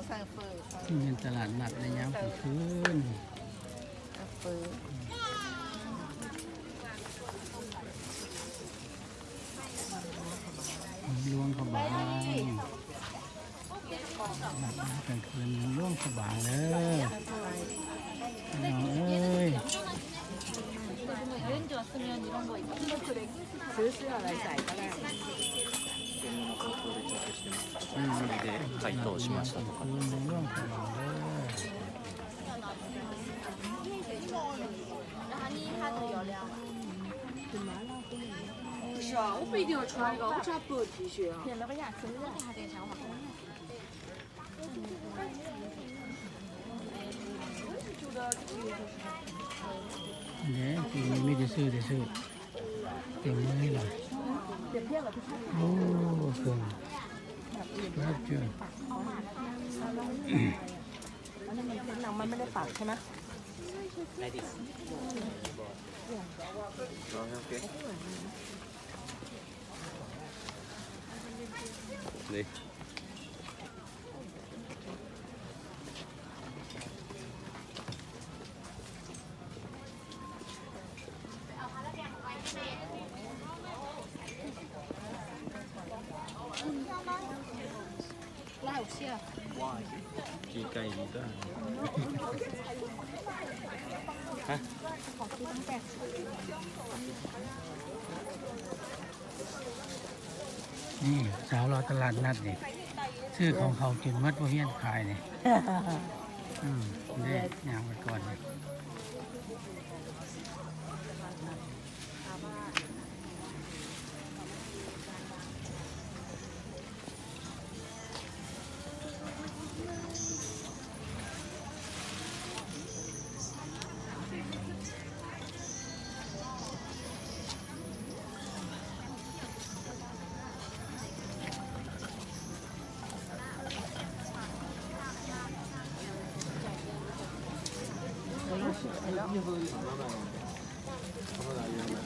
ນີ້ແມ່ນຕະຫຼາດນັດໃນຍາມກາງຄືນ ຫຼວງພະບາງ. ກາງຄືນຫຼວງພະບາງເດີ ພີ່ນ້ອງເອີຍ. 不是啊，我不一定要穿一个，我只要不T恤啊。 ເດ້ ມີແຕ່ຊື້ ແຕ່ຊື້ ເຕັມເລີຍລະ. ໂອ້ ເຄື່ອງ หนังมันไม่ได้ปักใช่ไหม? ນີ້ ສາວລາວຕະຫຼາດນັດນີ້ ຊື້ຂອງເຂົາກິນໝົດ ບໍ່ມີອັນຂາຍນີ້. ອືມ ເດ້ ຍ່າງໄປກ່ອນ.